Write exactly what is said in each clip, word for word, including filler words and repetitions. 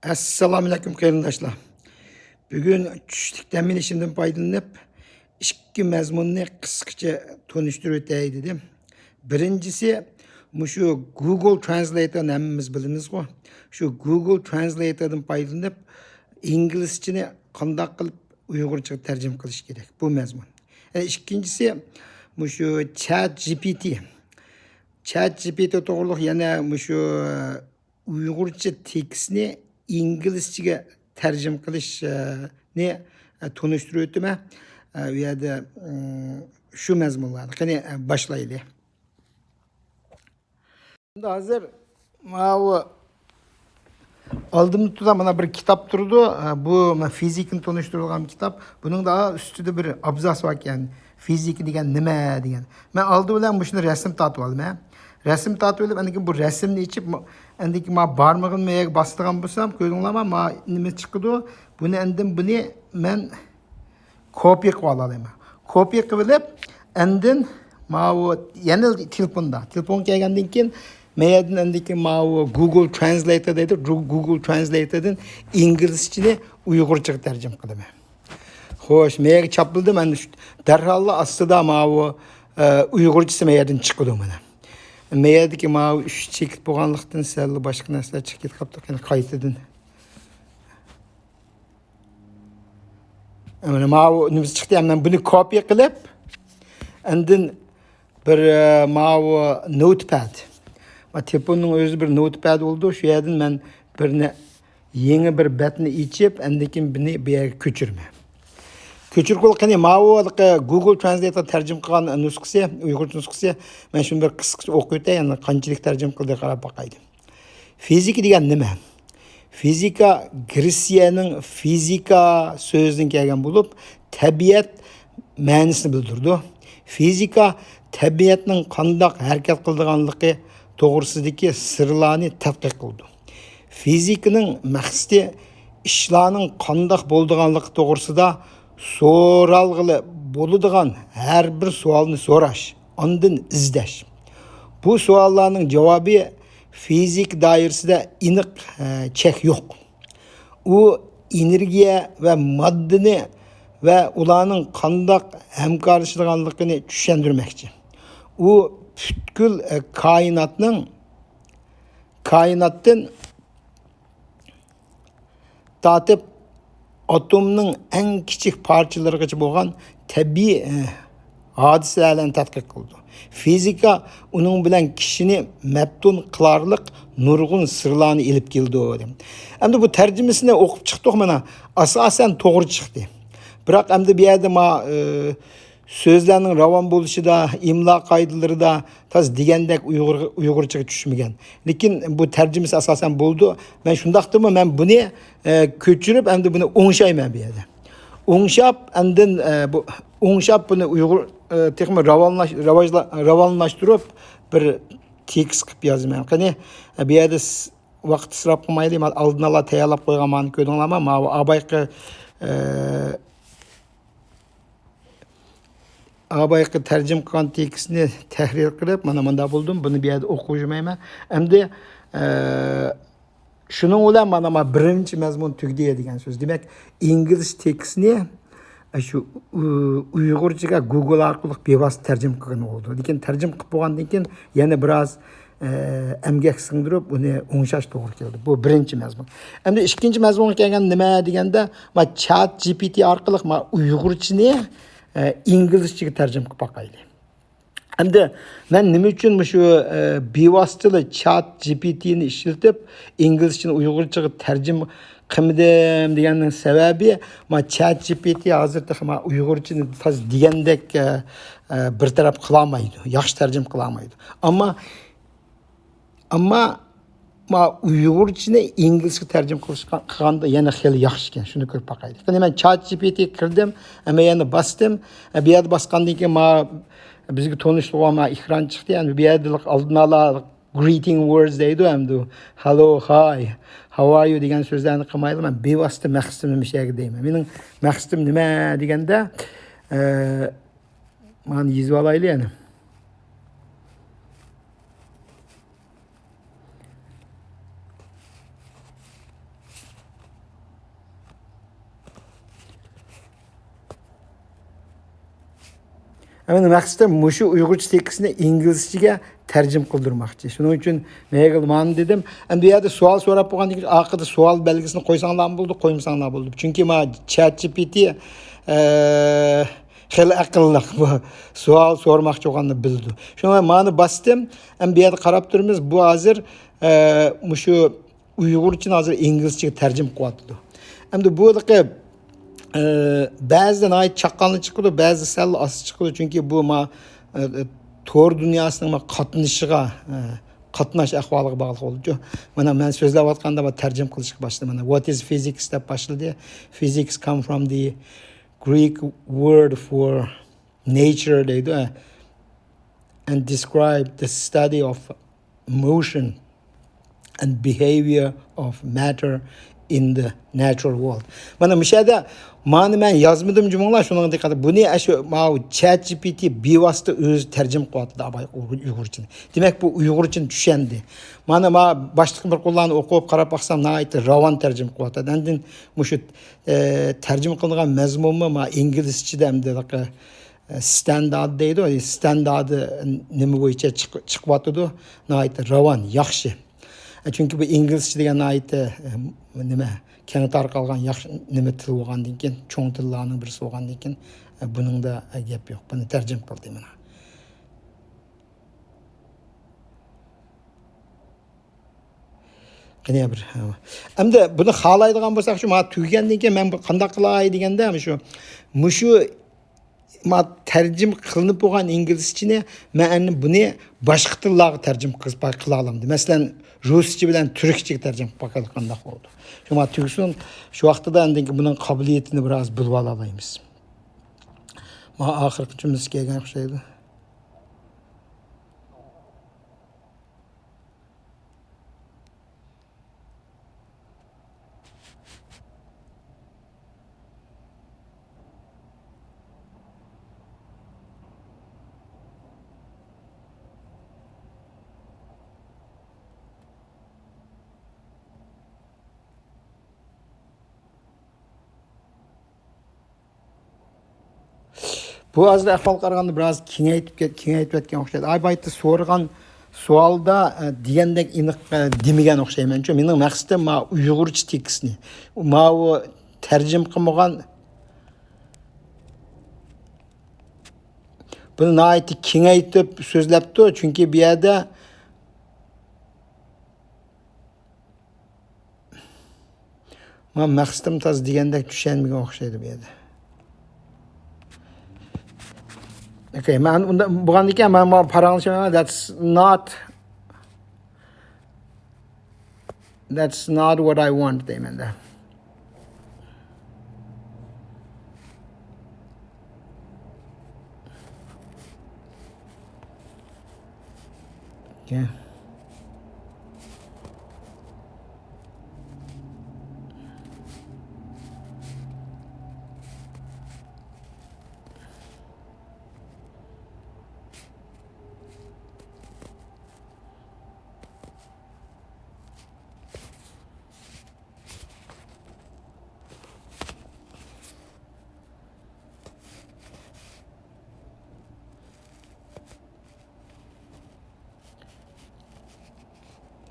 ئەسسالامۇئەلەيكۇم قېرىنداشلار. بۈگۈن چۈشلۈك دەم ئېلىشىمدىن پايدىلىنىپ، ئىككى مەزمۇننى قىسقىچە تونۇشتۇرۇپ ئۆتەي دېدىم. بىرىنچىسى، مۇشۇ گۇگل ترانسلېيتورنى ھەممىمىز بىلىمىزغۇ. شۇ گۇگل ترانسلېيتوردىن پايدىلىنىپ، ئىنگلىزچىنى قانداق قىلىپ ئۇيغۇرچىغا تەرجىمە قىلىش كېرەك، بۇ مەزمۇن. ئە، ئىككىنچىسى، مۇشۇ چات جي پى تى. چات جي پى تى توغرۇلۇق يەنە مۇشۇ ئۇيغۇرچە تېكىستنى ئىنگلىزچىگە تەرجىمە قىلىشنى، ئە، تونۇشتۇرۇپ ئۆتىمەن. ئە، ئۇ يەردە، ئىم، شۇ مەزمۇنلارنى. قېنى، ئە، باشلايلى. ئەمدى ھازىر ماۋۇ ئالدىمدا تۇرغان مانا بىر كىتاب تۇرىدۇ. ئە، بۇ مانا فىزىكىنى تونۇشتۇرىدىغان كىتاب. بۇنىڭدا ئۈستىدە بىر ئابزاس بار ئىكەن. فىزىكا دېگەن نېمە دېگەن. مەن ئالدى بىلەن مۇشۇنى رەسىم تارتىپ ئالىمەن. رەسىم تارتىپ ئېلىپ، ئاندىن كېيىن بۇ رەسىمنى ئېچىپ، مۇ-، ئاندىن كېيىن مانا بارمىقىمنى مۇ يەرگە باسىدىغان بولسام، كۆردۈڭلارمۇ؟ مانا نېمە چىقىدۇ. بۇنى ئاندىن بۇنى مەن كوپىيە قىلىپ ئالالايمەن. كوپىيە قىلىپ ئېلىپ، ئاندىن ماۋۇ يەنە تېلېفوندا. تېلېفونغا كەلگەندىن كېيىن، مەيەردىن ئاندىن كېيىن ماۋۇ گۇگل ترانسلېيتور دەيدۇ. گۇ-، گۇگل ترانسلېيتوردىن ئىنگلىزچىنى ئۇيغۇرچىغا تەرجىمە قىلىمەن. خوش، مەيەرگە چاپلىدىم، ئەمدى شۇ دەرھاللا ئاستىدا ماۋۇ، ئە، ئۇيغۇرچىسى مەيەردىن چىقىدۇ مانا. مەيەردىكى ماۋۇ ئۈچ چېكىت بولغانلىقتىن سەل باشقا نەرسىلەر چىقىپ كېتىپ قاپتۇ. يەنە قايتىدىن. مانا ماۋۇ نېمىسى چىقتى. مەن بۇنى كوپىيە قىلىپ، ئاندىن بىر، ئە، ماۋۇ نوتپاد. ما تېلېفوننىڭ ئۆزى بىر نوتپاد بولىدۇ. شۇ يەردىن مەن بىرنى، يېڭى بىر بەتنى ئېچىپ، ئاندىن كېيىن بۇنى بۇ يەرگە كۆچۈرىمەن. كۆچۈرۈپ قوي، قېنى، ماۋۇ ھېلىقى گۇگل ترانسلېيتور تەرجىمە قىلغان نۇسخىسى، ئۇيغۇرچە نۇسخىسى. مەن شۇنى بىر قىسقىچە ئوقۇپ ئۆتەي، يەنى قانچىلىك تەرجىمە قىلدى، قاراپ باقايلى. فىزىكا دېگەن نېمە؟ فىزىكا گرېتسىيەنىڭ فىزىكا سۆزىدىن كەلگەن بولۇپ، تەبىئەت مەنىسىنى بىلدۈرىدۇ. فىزىكا تەبىئەتنىڭ قانداق ھەرىكەت قىلىدىغانلىقى توغرىسىدىكى سىرلارنى تەتقىق قىلىدۇ. فىزىكىنىڭ مەقسىتى ئىشلارنىڭ قانداق بولىدىغانلىقى توغرىسىدا سورالغىلى بولىدىغان ھەر بىر سوئالنى سوراش، ئاندىن ئىزدەش. بۇ سوئاللارنىڭ جاۋابى فىزىكا دائىرىسىدە ئېنىق، ئە، چەك يوق. ئۇ ئېنېرگىيە ۋە ماددىنى ۋە ئۇلارنىڭ قانداق ھەمكارلىشىدىغانلىقىنى چۈشەندۈرمەكچى. ئۇ پۈتكۈل، ئە، كائىناتنىڭ، كائىناتتىن تارتىپ ئاتومنىڭ ئەڭ كىچىك پارچىلىرىغىچە بولغان تەبىئىي، ئە، ھادىسىلەرنى تەتقىق قىلىدۇ. فىزىكا ئۇنىڭ بىلەن كىشىنى مەپتۇن قىلارلىق نۇرغۇن سىرلارنى ئېلىپ كېلىدۇ، دېدى. ئەمدى بۇ تەرجىمىسىنى ئوقۇپ چىقتۇق، مانا، ئاساسەن توغرا چىقتى. بىراق ئەمدى بۇ يەردە ما، ئى، سۆزلەرنىڭ راۋان بولۇشىدا، ئىملا قائىدىلىرىدا تازا دېگەندەك ئۇيغۇر، ئۇيغۇرچىغا چۈشمىگەن. لېكىن بۇ تەرجىمىسى ئاساسەن بولىدۇ. مەن شۇنداقتىمۇ مەن بۇنى، ئە، كۆچۈرۈپ، ئەمدى بۇنى ئوڭشايمەن بۇ يەردە. ئوڭشاپ، ئاندىن، ئە، بۇ، ئوڭشاپ بۇنى ئۇيغۇر، ئە، تېخىمۇ راۋانلاش-، راۋاجلا-، راۋانلاشتۇرۇپ بىر تېكىست قىلىپ يازىمەن. قېنى، ئە، بۇ يەردە س-، ۋاقىت ئىسراپ قىلمايلى، مانا ئالدىن ئالا تەييارلاپ قويغان مانا كۆردۈڭلارمۇ؟ ماۋۇ ئابايقى، ئە، ئابايقى تەرجىمە قىلغان تېكىستنى تەھرىر قىلىپ، مانا مۇنداق بولدۇم. بۇنى بۇ يەردە ئوقۇۋاتمايمەن. ئەمدى، ئە، شۇنىڭ بىلەن مانا، مانا بىرىنچى مەزمۇن تۈگىدى دېگەن سۆز. دېمەك، ئىنگلىز تېكىستنى، ئە، شۇ ئۇ-، ئۇيغۇرچىغا گۇگل ئارقىلىق بىۋاسىتە تەرجىمە قىلغىلى بولىدۇ. لېكىن تەرجىمە قىلىپ بولغاندىن كېيىن يەنە بىراز ئە، ئەمگەك سىڭدۈرۈپ، ئۇنى ئوڭشاش توغرا كېلىدۇ. بۇ بىرىنچى مەزمۇن. ئەمدى ئىككىنچى مەزمۇنغا كەلگەندە نېمە دېگەندە، ما چات جى پى تى ئارقىلىق ما ئۇيغۇرچىنى، ئە، ئىنگلىزچىگە تەرجىمە قىلىپ باقايلى. ئەمدى مەن نېمە ئۈچۈن مۇشۇ، ئە، بىۋاسىتىلا چات جى پى تىنى ئىشلىتىپ، ئىنگلىزچىنى ئۇيغۇرچىغا تەرجىمە قىلمىدىم دېگەننىڭ سەۋەبى، ما چات جى پى تى ھازىر تېخى ما ئۇيغۇرچىنى تازا دېگەندەك، ئە، ئە، بىر تەرەپ قىلالمايدۇ، ياخشى تەرجىمە قىلالمايدۇ. ئەمما ئەمما ما ئۇيغۇرچىنى ئىنگلىزچە تەرجىمە قىلىشقا، قىلغاندا يەنە خېلى ياخشىكەن. شۇنى كۆرۈپ باقايلى. قېنى مەن چات جى پى تى كىردىم، ئەمما يەنە باستىم. ئە، بۇ يەردە باسقاندىن كېيىن ما بىزگە تونۇشلۇق ما ئېكران چىقتى. يەنى بۇ يەردە ئالدىن ئالا greeting words دەيدۇ ئەمدى. Hello, hi, how are you دېگەن سۆزلەرنى قىلمايلا، مەن بىۋاسىتە مەقسىتىمنى مۇشۇ يەرگە دەيمەن. مېنىڭ مەقسىتىم نېمە دېگەندە، ئە، مانا يېزىپ ئالايلى يەنە. مېنىڭ مەقسىتىم مۇشۇ ئۇيغۇرچە تېكىستنى ئىنگلىزچىگە تەرجىمە قىلدۇرماقچى. شۇنىڭ ئۈچۈن مەيگىل مانى دېدىم. ئەمدى بۇ يەردە سوئال سوراپ بولغاندىن كېيىن ئارقىدا سوئال بەلگىسىنى قويساڭلارمۇ بولىدۇ، قويمىساڭلار بولىدۇ. چۈنكى ما چات جى پى تى، ئە، خېلى ئەقىللىق، بۇ سوئال سورىماقچى بولغاننى بىلىدۇ. شۇڭا مانى باستىم. ئەمدى بۇ يەردە قاراپ تۇرىمىز. بۇ ھازىر، ئە، مۇشۇ ئۇيغۇرچىنى ھازىر ئىنگلىزچىگە تەرجىمە قىلىۋاتىدۇ. ئەمدى بۇ ھېلىقى، ئە، بەزىدە ناھايىتى چاققانلا چىقىدۇ، بەزىدە سەل ئاستا چىقىدۇ. چۈنكى بۇ ما، ئە، تور دۇنياسىنىڭ ما قاتنىشىغا، ئە، قاتناش ئەھۋالىغا باغلىق بولىدۇ. مانا مەن سۆزلەۋاتقاندا ما تەرجىمە قىلىشقا باشلىدى. مانا، "What is physics؟" دەپ باشلىدى. "Physics come from the Greek word for nature" دەيدۇ. And describe the study of motion and behavior of matter in the natural world. مانا مۇشۇ يەردە مانى مەن يازمىدىم جۇمۇڭلار، شۇنىڭغا دىققەت. بۇنى ئاشۇ ماۋۇ چات جى پى تى بىۋاسىتە ئۆزى تەرجىمە قىلىۋاتىدۇ ئاباي ئۇيغۇرچىنى. دېمەك، بۇ ئۇيغۇرچىنى چۈشەندى. مانا ما باشلىق بىر قۇرلارنى ئوقۇپ قاراپ باقسام، ناھايىتى راۋان تەرجىمە قىلىۋاتىدۇ. ئاندىن مۇشۇ، ئە، تەرجىمە قىلىنغان مەزمۇنمۇ ما ئىنگلىزچىدە ئەمدى ستاندارت دەيدۇ، ستاندارتى نېمە بويىچە چىق-، چىقىۋاتىدۇ، ناھايىتى راۋان، ياخشى. چۈنكى بۇ ئىنگلىزچە دېگەن ناھايىتى، نېمە، كەڭ تارقالغان ياخشى نېمە تىل بولغاندىن كېيىن، چوڭ تىللارنىڭ بىرسى بولغاندىن كېيىن، بۇنىڭدا گەپ يوق. بۇنى تەرجىمە قىلدى مانا. قېنى بىر، ھە. ئەمدى بۇنى خالايدىغان بولساق، شۇ مانا تۈگىگەندىن كېيىن مەن بۇ قانداق قىلاي دېگەندە، مۇشۇ، مۇشۇ ما تەرجىمە قىلىنىپ بولغان ئىنگلىزچىنى مەن ئەمدى بۇنى باشقا تىللارغا تەرجىمە قىلىپ قىلالامدىم. مەسىلەن، رۇسچە بىلەن تۈركچىگە تەرجىمە قىلىپ باقايلى، قانداق بولىدۇ. شۇ ما تۈگىسۇن، شۇ ۋاقتىدا ئاندىن كېيىن بۇنىڭ قابىلىيىتىنى بىراز بىلىۋالالايمىز. ما ئاخىرقى جۈملىسى كەلگەن ئوخشايدۇ. بۇ ھازىر ئەھۋالغا قارىغاندا بىراز كېڭەيتىپ كەت-، كېڭەيتىۋەتكەن ئوخشايدۇ. ئاي بايىتتا سورىغان سوئالدا، ئە، دېگەندەك ئېنىق، ئە، دېمىگەن ئوخشايمەن. چۈنكى مېنىڭ مەقسىتىم ما ئۇيغۇرچە تېكىستنى، ماۋۇ تەرجىمە قىلمىغان، بۇنى ناھايىتى كېڭەيتىپ سۆزلەپتۇ. چۈنكى بۇ يەردە ما مەقسىتىم تازا دېگەندەك چۈشەنمىگەن ئوخشايدۇ بۇ يەردە. ئوكەي، مەن ئۇنداق بولغاندىكىن مەن ما پاراڭلىشىمەن. That's not، that's not what I want دەيمەن دە.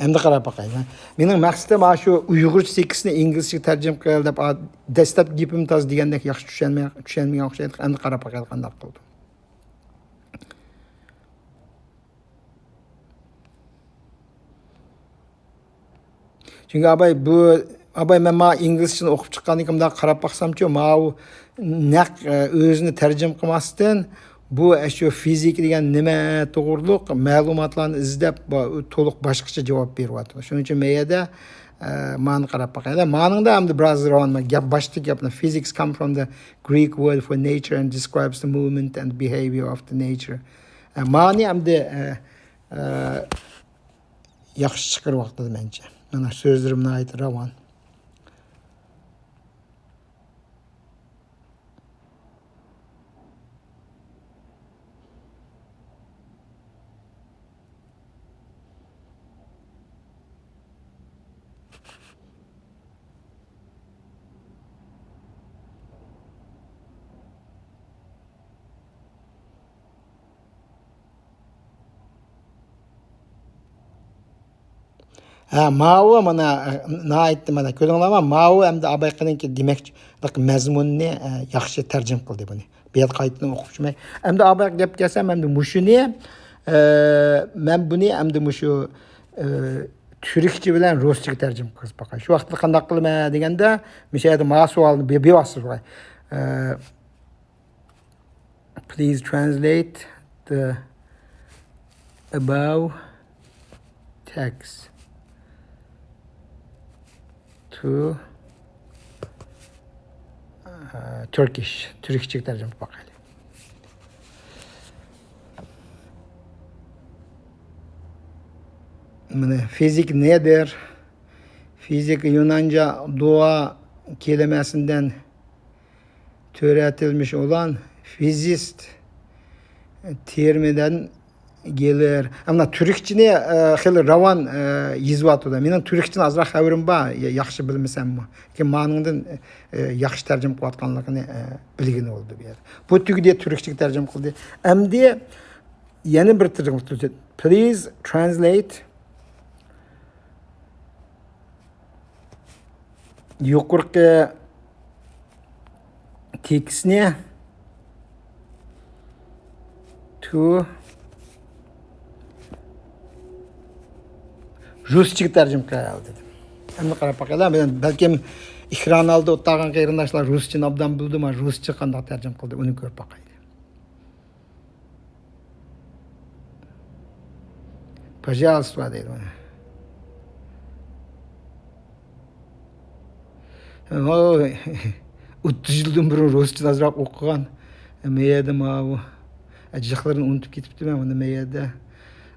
ئەمدى قاراپ باقايلى. مېنىڭ مەقسىتىم ئاشۇ ئۇيغۇرچە تېكىستنى ئىنگلىزچىگە تەرجىمە قىل دەپ، ئا، دەسلەپتە گېپىم تازا دېگەندەك ياخشى چۈشەنمەي، چۈشەنمىگەن ئوخشايدۇ. ئەمدى قاراپ باقايلى قانداق قىلدىم. چۈنكى ئاباي بۇ، ئاباي مەن مانا ئىنگلىزچىنى ئوقۇپ چىققاندىن كېيىن مۇنداق قاراپ باقسامچۇ، ماۋۇ نەق، ئە، ئۆزىنى تەرجىمە قىلماستىن، بۇ ئەشۇ فىزىكا دېگەن نېمە توغرۇلۇق مەلۇماتلارنى ئىزدەپ، با-، تولۇق باشقىچە جاۋاب بېرىۋاتىدۇ. شۇنىڭ ئۈچۈن مەن يەردە، ئە، مانى قاراپ باقايلى. مانىڭدا ئەمدى بىراز راۋان گەپ، باشتا گەپنى، "Physics come from the Greek word for nature and describes the movement and behavior of the nature." ئە، مانى ئەمدى، ئە، ئە، ياخشى چىقىرىۋاتىدۇ مەنچە. مانا سۆزلىرىم ناھايىتى راۋان. ھە، ماۋۇ مانا، ناھايىتى مانا، كۆردۈڭلارمۇ؟ ماۋۇ ئەمدى ئابايقىنىڭكى دېمەكچىلىك مەزمۇنىنى، ئە، ياخشى تەرجىمە قىلدى بۇنى. بۇ يەردە قايتىدىن ئوقۇپ چۈشمەي. ئەمدى ئابايقا گەپكە كەلسەم، ئەمدى مۇشۇنى، ئە، مەن بۇنى ئەمدى مۇشۇ، ئە، تۈركچە بىلەن رۇسچىغا تەرجىمە قىلىپ باقاي. شۇ ۋاقىتتا قانداق قىلىمەن دېگەندە، مۇشۇ يەردە ما سوئالنى بە-، بېرىۋاتسىز. ئە، Please translate the above text to, uh, Turkish. تۈركچىگە تەرجىمە قىلىپ باقايلى. مانا، فىزىك نېدىر؟ فىزىك يۇنانچە دۇئا كەلىمەسىندىن تۆرەتىلمىش ئولان فىزىست تېرىمىدىن گېلىر. ئەمما تۈركچىنى، ئە، خېلى راۋان، ئە، يېزىۋاتىدۇ. مېنىڭ تۈركچىدىن ئازراق خەۋىرىم بار، يا-، ياخشى بىلمىسەممۇ. لېكىن مانىڭدىن، ئە، ياخشى تەرجىمە قىلىۋاتقانلىقىنى، ئە، بىلگىلى بولىدۇ بۇ يەردە. بۇ تۈگىدى، تۈركچىگە تەرجىمە قىلدى. ئەمدى يەنە بىر تەرجىمە قىلدى. Please translate يۇقىرىقى تېكىستنى to رۇسچىغا تەرجىمە قىل دېدىم. ئەمدى قاراپ باقايلى. بەلكىم ئېكران ئالدىدا ئولتۇرغان قېرىنداشلار رۇسچىنى ئوبدان بىلىدۇ، مانا رۇسچە قانداق تەرجىمە قىلدى، ئۇنى كۆرۈپ باقايلى. Пожалуйста دەيدۇ مانا. ھوي، ئوتتۇز يىلدىن بۇرۇن رۇسچىنى ئازراق ئوقۇغان. مەيەردە ماۋۇ. جىقلىرىنى ئۇنتۇپ كېتىپتىمەن مانا مەيەردە.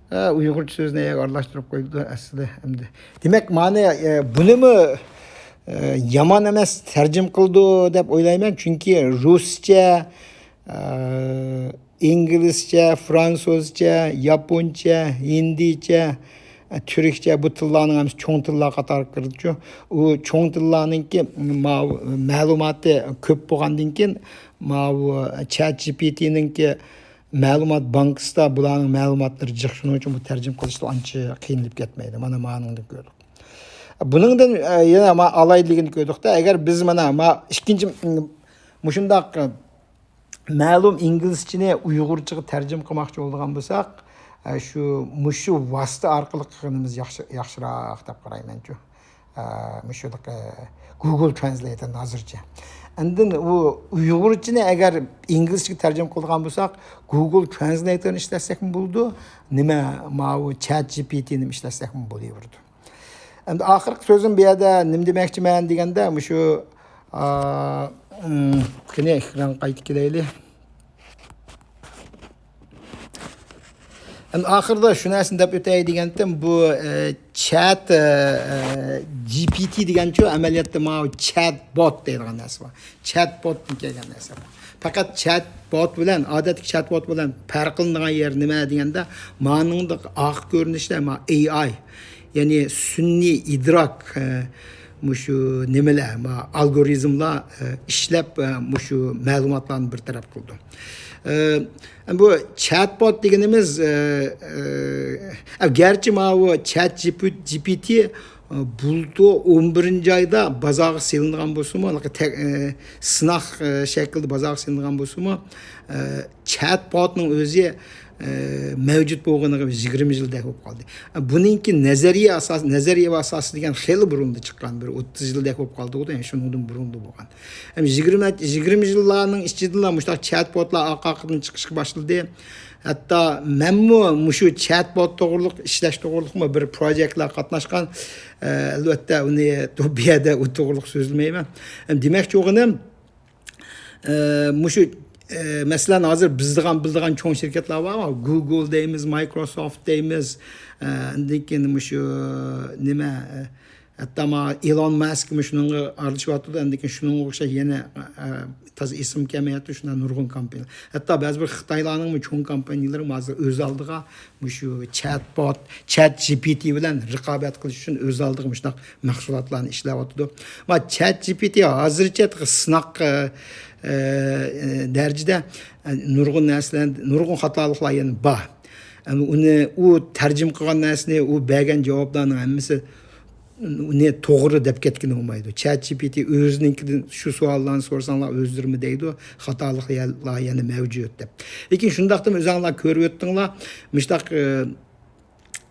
ئۇيغۇرچە سۆزنى ئارىلاشتۇرۇپ قويدى ئەسلى ئەمدى. دېمەك، مانا، ئە، بۇنىمۇ، ئە، يامان ئەمەس تەرجىمە قىلىدۇ دەپ ئويلايمەن. چۈنكى رۇسچە، ئە، ئىنگلىزچە، فرانسۇزچە، ياپونچە، ھىندىچە، تۈركچە، بۇ تىللارنىڭ ھەممىسى چوڭ تىللار قاتارىغا كىرىدىچۇ. ئۇ چوڭ تىللارنىڭكى ماۋۇ مەلۇماتى كۆپ بولغاندىن كېيىن، ماۋۇ چات جى پى تىنىڭكى مەلۇمات بانكىسىدا بۇلارنىڭ مەلۇماتلىرى جىق، شۇنىڭ ئۈچۈن بۇ تەرجىمە قىلىشتا ئانچە قىينىلىپ كەتمەيدۇ. مانا مانىڭدىن كۆردۇق. بۇنىڭدىن، ئە، يەنە ما ئالاھىدىلىكىنى كۆردۇقتە، ئەگەر بىز مانا ما ئىككىنچى، م، مۇشۇنداق، ئە، مەلۇم ئىنگلىزچىنى ئۇيغۇرچىغا تەرجىمە قىلماقچى بولىدىغان بولساق، ئە، شۇ، مۇشۇ ۋاسىتە ئارقىلىق قىلغىنىمىز ياخشى، ياخشىراق دەپ قارايمەنچۇ. ئە، مۇشۇ، ئە، گۇگل ترانسلېيتىرنى ھازىرچە. ئاندىن ئۇ ئۇيغۇرچىنى ئەگەر ئىنگلىزچىگە تەرجىمە قىلىدىغان بولساق، گۇگل ترانسلېيتىرنى ئىشلەتسەكمۇ بولىدۇ، نېمە، ماۋۇ چات جى پى تىنى ئىشلەتسەكمۇ بولۇۋېرىدۇ. ئەمدى ئاخىرقى سۆزۈم بۇ يەردە نېمە دېمەكچىمەن دېگەندە، مۇشۇ، ئا، ئىم، قېنى، ئېكرانغا قايتىپ كېلەيلى. ئەمدى ئاخىرىدا شۇ نەرسىنى دەپ ئۆتەي دېگەنتىم، بۇ، ئە، چات، ئە، ئە، جى پى تى دېگەنچۇ، ئەمەلىيەتتە ماۋۇ چات بوت دەيدىغان نەرسە بار. چات بوتتىن كەلگەن نەرسە بار. پەقەت چات بوت بىلەن، ئادەتتىكى چات بوت بىلەن پەرقلىنىدىغان يەر نېمە دېگەندە، مانىڭدىكى ئاق كۆرۈنۈشلەر، ما، ئېي ئاي، يەنى سۈنئىي ئىدراك، ئە، مۇشۇ نېمىلەر، ما، ئالگورىزملار، ئە، ئىشلەپ، ئە، مۇشۇ مەلۇماتلارنى بىر تەرەپ قىلىدۇ. ئە، بۇ چات بوت دېگىنىمىز، ئە، ئە، گەرچە ماۋۇ چات جى پى تى، ئە، بۇلتۇر ئون بىرىنچى ئايدا بازارغا سېلىنغان بولسىمۇ، ھېلىقى تە-، ئە، سىناق، ئە، شەكلىدە بازارغا سېلىنغان بولسىمۇ، ئە، چات بوتنىڭ ئۆزى، ئە، مەۋجۇت بولغىنىغا يىگىرمە يىلدەك بولۇپ قالدى. بۇنىڭكى نەزەرىيە ئاساس، نەزەرىيە ئاساسى دېگەن خېلى بۇرۇندا چىققان، بىر ئوتتۇز يىلدەك بولۇپ قالدىغۇ، يەنى شۇنىڭدىن بۇرۇندا بولغان. ھەم يىگىرمە، يىگىرمە يىللارنىڭ ئىچىدىلا مۇشۇنداق چات بوتلار ئارقا ئارقىدىن چىقىشقا باشلىدى. ھەتتا مەنمۇ مۇشۇ چات بوت توغرۇلۇق ئىشلەش توغرۇلۇقمۇ بىر پروژېكتلار قاتناشقان. ئە، ئەلۋەتتە، ئۇنى بۇ يەردە ئۇ توغرۇلۇق سۆزلىمەيمەن. ھەم دېمەكچى بولغىنىم، ئە، مۇشۇ، ئە، مەسىلەن، ھازىر بىزدىغان، بىلىدىغان چوڭ شىركەتلەر بار، گۇگل دەيمىز، مايكروسوفت دەيمىز، ئە، ئاندىن كېيىن مۇشۇ نېمە، ئە، ھەتتا ما ئېلون ماسكمۇ شۇنىڭغا ئارىلىشىۋاتىدۇ، ئاندىن كېيىن شۇنىڭغا ئوخشاش يەنە، ئە، تازا ئېسىم كەلمەيۋاتىدۇ، شۇنداق نۇرغۇن كومپانىيەلەر. ھەتتا بەزى بىر خىتايلارنىڭمۇ چوڭ كومپانىيەلىرى ھازىر ئۆز ئالدىغا مۇشۇ چات بوت، چات جى پى تى بىلەن رىقابەت قىلىش ئۈچۈن ئۆز ئالدىغا مۇشۇنداق مەھسۇلاتلارنى ئىشلەۋاتىدۇ. ما چات جى پى تى ھازىرچە تېخى سىناق، ئە، ئە، دەرىجىدە، ئە، نۇرغۇن نەرسىلەر، نۇرغۇن خاتالىقلار يەنە بار. ئەمما ئۇنى، ئۇ تەرجىمە قىلغان نەرسىنى، ئۇ بەرگەن جاۋابلارنىڭ ھەممىسى ئۇنى توغرا دەپ كەتكىلى بولمايدۇ. چات جى پى تى ئۆزىنىڭكىدىن شۇ سوئاللارنى سورىساڭلار ئۆزلىرىمۇ دەيدۇ، خاتالىقلار يەنە مەۋجۇت دەپ. لېكىن شۇنداقتىمۇ ئۆزۈڭلار كۆرۈۋۆتتۈڭلار، مۇشتاق، ئى،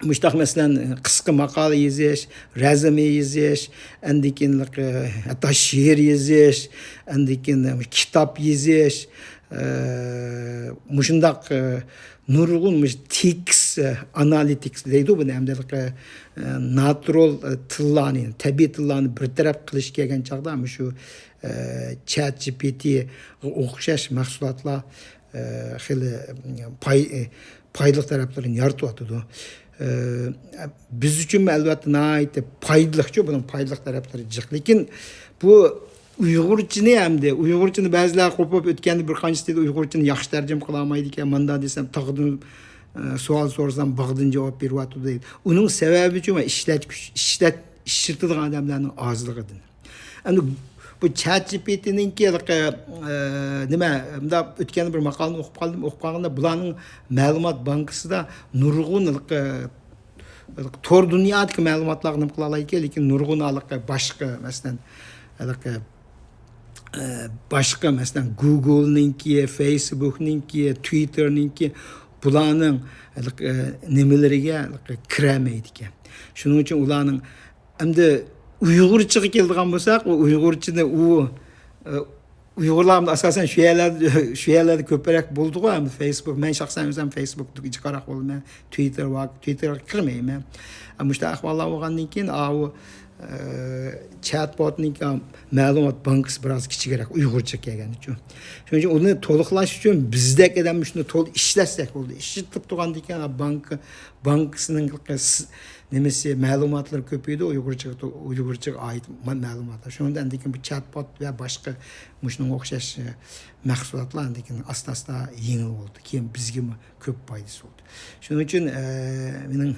مۇشتاق مەسىلەن، قىسقا ماقالە يېزىش، رەزىمە يېزىش، ئاندىن كېيىن، ئى، ھەتتا شېئىر يېزىش، ئاندىن كېيىن كىتاب يېزىش، ئى، مۇشۇنداق، ئى، نۇرغۇن مۇشۇ تېكىست، ئى، ئانالىتىكس دەيدۇ بۇنى، ئەمدى، ئى، ناتۇرال، ئى، تىللارنى، تەبىئىي تىللارنى بىر تەرەپ قىلىش كەلگەن چاغدا مۇشۇ، ئى، چات جى پى تىگە ئوخشاش مەھسۇلاتلار، ئى، خېلى، ئى، پاي-، ئى، پايدىلىق تەرەپلىرىنى يارىتىۋاتىدۇ. ئى، بىز ئۈچۈنمۇ ئەلۋەتتە ناھايىتى پايدىلىقچۇ، بۇنىڭ پايدىلىق تەرەپلىرى جىق. لېكىن بۇ ئۇيغۇرچىنى ئەمدى، ئۇيغۇرچىنى بەزىلەر قوپۇپ ئۆتكەندە بىر قانچىسى دېدى، ئۇيغۇرچىنى ياخشى تەرجىمە قىلالمايدىكەن، ماندا دېسەم تاغدىن، ئە، سوئال سورىسام باغدىن جاۋاب بېرىۋاتىدۇ دەيدۇ. ئۇنىڭ سەۋەبىچۇ مەن ئىشلەتكۈچ-، ئىشلەت-، ئىشلىتىدىغان ئادەملەرنىڭ ئازلىقىدىن. ئەمدى بۇ چات جى پى تىنىڭكى ھېلىقى، ئە، نېمە، مۇنداق ئۆتكەندە بىر ماقالىنى ئوقۇپ قالدىم. ئوقۇپ قالغاندا بۇلارنىڭ مەلۇمات بانكىسىدا نۇرغۇن ھېلىقى تور دۇنيادىكى مەلۇماتلارغا نېمە قىلالايدىكەن، لېكىن نۇرغۇن ھېلىقى باشقا، مەسىلەن، ھېلىقى، ئە، باشقا، مەسىلەن، گۇگلنىڭكى، فېيسبۇكنىڭكى، تۋىتتېرنىڭكى، بۇلارنىڭ ھېلىقى، ئە، نېمىلىرىگە ھېلىقى كىرەلمەيدىكەن. شۇنىڭ ئۈچۈن ئۇلارنىڭ ئەمدى ئۇيغۇرچىغا كېلىدىغان بولساق، ئۇ ئۇيغۇرچىنى ئۇ، ئە، ئۇيغۇرلار ئاساسەن شۇ يەرلەردە، شۇ يەرلەردە كۆپرەك بولىدىغۇ، ئەمدى فېيسبۇك. مەن شەخسەن ئۆزۈم فېيسبۇكتا جىقراق بولىمەن، تۋىتتېر ۋە تۋىتتېرغا كىرمەيمەن. ئە، مۇشۇنداق ئەھۋاللار بولغاندىن كېيىن، ئاۋۇ، ئە، چات بوتنىڭكى مەلۇمات بانكىسى بىراز كىچىكرەك، ئۇيغۇرچە كەلگەنچۇ. شۇنىڭ ئۈچۈن ئۇنى تولۇقلاش ئۈچۈن بىزدەك ئادەم شۇنى تولۇق ئىشلەتسەك بولدى. ئىشلىتىپ تۇرغاندىن كېيىن بانكا، بانكىسىنىڭ نېمىسى، مەلۇماتلىرى كۆپىيىدۇ، ئۇيغۇرچىغا، ئۇيغۇرچىغا ئائىت مە-، مەلۇماتلار. شۇنىڭدىن ئاندىن كېيىن بۇ چات بوت ۋە باشقا مۇشۇنىڭغا ئوخشاش، ئە، مەھسۇلاتلار ئاندىن كېيىن ئاستا-ئاستا يېڭىل بولدى. كېيىن بىزگىمۇ كۆپ پايدىسى بولدى. شۇنىڭ ئۈچۈن، ئە، مېنىڭ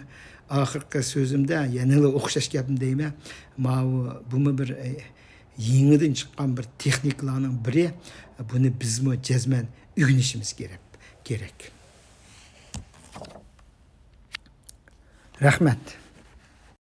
ئاخىرقى سۆزۈمدە يەنىلا ئوخشاش گەپنى دەيمەن. ماۋۇ، بۇمۇ بىر، ئە، يېڭىدىن چىققان بىر تېخنىكىلارنىڭ بىرى. بۇنى بىزمۇ جەزمەن ئۆگىنىشىمىز كېرەك، كېرەك. رەھمەت.